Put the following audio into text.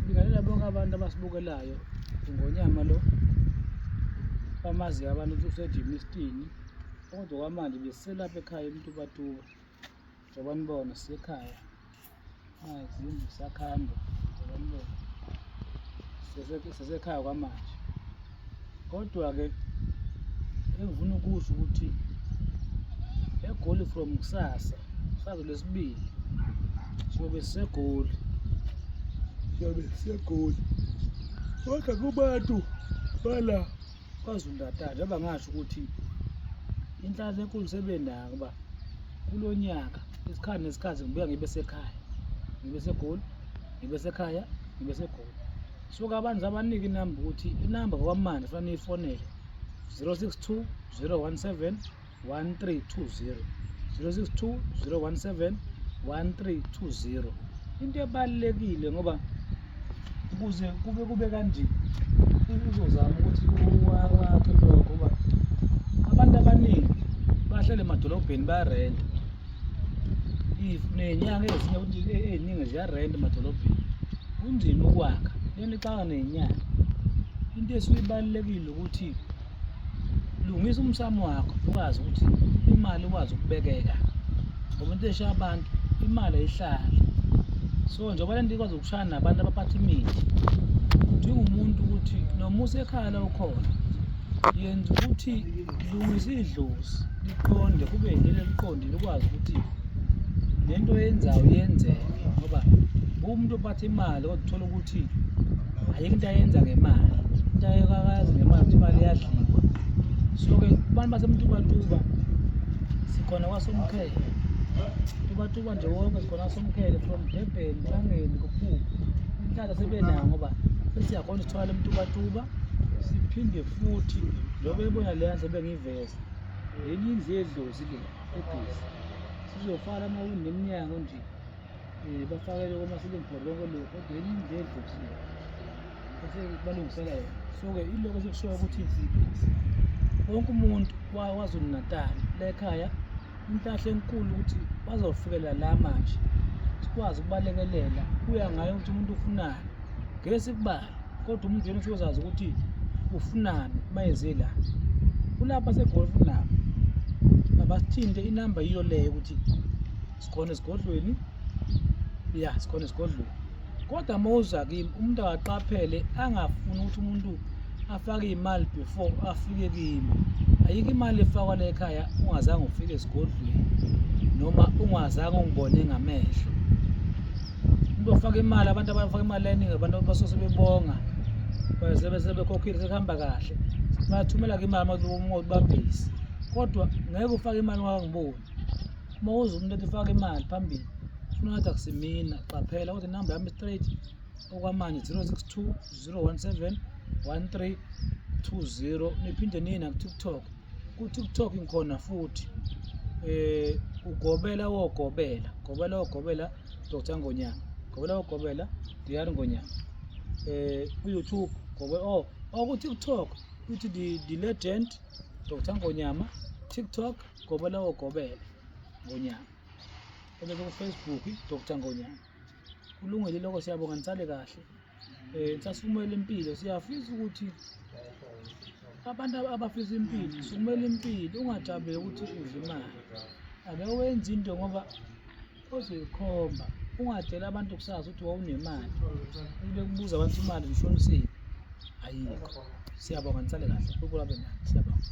Sibingelela bonke abantu abasibukelayo. Ingonyama lo bamaziyo abantu ukuthi useJimistini, kodwa kwamanje besiselapha ekhaya eMtubatuba. Njengoba nibona sisekhaya, nazi izindlu sakhanda, njengoba nibona sisekhaya kwamanje. Kodwa-ke engifuna ukusho ukuthi eGoli from kusasa, kusasa Lwesibili, siyobe siseGoli, siyobe siseGoli. Kodwa kubantu bala KwaZulu-Natal, njengoba ngasho ukuthi inhlanhla enkulu sebenayo ngoba kulo nyaka isikhathi nesikhathi ngibuya ngibe sekhaya, ngibe seGoli, ngibe sekhaya, ngibe seGoli. So-ke abantu abanike inamba ukuthi inamba kwamanje fanele niyifonele 062 017 1320 062 017 1320. Into ebalulekile ngoba ukuze kube kanje uzozama ukuthi wakhe lokho, ngoba abantu abaningi bahlala emadolobheni bayarenta, ney'nyanga ezinye ukuthi ey'ningi ziyarenta emadolobheni, kunzima ukwakha lento ixaka ney'nyanga. Into esuke ibalulekile ukuthi lungisa umsamo wakho, ukwazi ukuthi imali ikwazi ukubekeka, ngoba into eshaya abantu imali ayihlali. So njengoba lento ikwazi ukushaya nabantu abaphatha imithi, udinga umuntu ukuthi noma usekhaya la ukhona, yenza ukuthi lungisa idlozi liqonde, kube yileli eliqondile, ukwazi ukuthi lento oyenzayo yenzeke, ngoba umuntu ophatha imali kodwa uthola ukuthi ayikho into ayenza ngemali, into ayekazi ngemali ukuthi imali iyadliwa. So-ke kubantu baseMtubatuba sikhona kwaSomkhele, Mtubatuba nje wonke sikhona kwaSomkhele from Durban, Nhlangeni, Kuphuphu. Inhlanhla sebenayo ngoba sesiyakhona usithwala eMtubatuba, siphinde futhi njengoba ebona leya ndlu ebengiyiveza, yenye indlu yedlozi le ebhizi, sizofaka amawindi neminyango nje, bafakele koma-ceiling board konke lokhu, kodwa yenye indlu yedlozi le bese balungisela yona. So-ke ilokho esikushoyo ukuthi wonke umuntu waKwaZulu-Natal la ekhaya inhlahla enkulu ukuthi bazofikela la manje, sikwazi ukubalekelela, kuya ngayo ukuthi umuntu ufunani. Ngeke sikubale, kodwa umuntu yena usuzozazi ukuthi ufunani uma eze la. Kulapha seGoli futhi nabo abasithinte, inamba yiyo leyo ukuthi sikhona esigodlweni, ya sikhona esigodlweni. Kodwa uma uza kimi umuntu akaqaphele, angafuni ukuthi umuntu afake imali before afike kimi. Ayikho imali efakwa la ekhaya ungazange ufike esigodlweni noma ungazange ungibone ngamehlo. Umuntu ofaka imali, abantu abafaka imali eningi, abantu abasuke sebebonga sebekhokhile, sekuhamba kahle, bayathumela-ke imali uma ubabhizi, kodwa ngeke ufake imali ungakangiboni. Uma uzwa umuntu ethi ufaka imali phambili, funa ngathi akusimina, qaphela ukuthi inamba yami straight okwamanje 062 017 1320. Niphinde niye naku-TikTok, ku-TikTok ngikhona futhi, ugobela wogobela, gobela wogobela Dr Ngonyama, gobela wogobela DR Ngonyama, ku-YouTube gobe, oh oh ku-TikTok uthi the legend Dr Ngonyama, TikTok gobela wogobela Ngonyama, ebese ku-Facebook Dr Ngonyama. Kulungile lokho, siyabonga, nisale kahle. Sasukumela impilo, siyafisa ukuthi abantu abafisa impilo, sukumela impilo, ungajabuli ukuthi udle imali. Ake wenze into ngoba ozoyikhomba, ungatsheli abantu kusasa ukuthi wawunemali, bekubuza abantu imali ushonisile, ayikho. Siyabonga, nisale kahle, uNkulunkulu abe nani, siyabonga.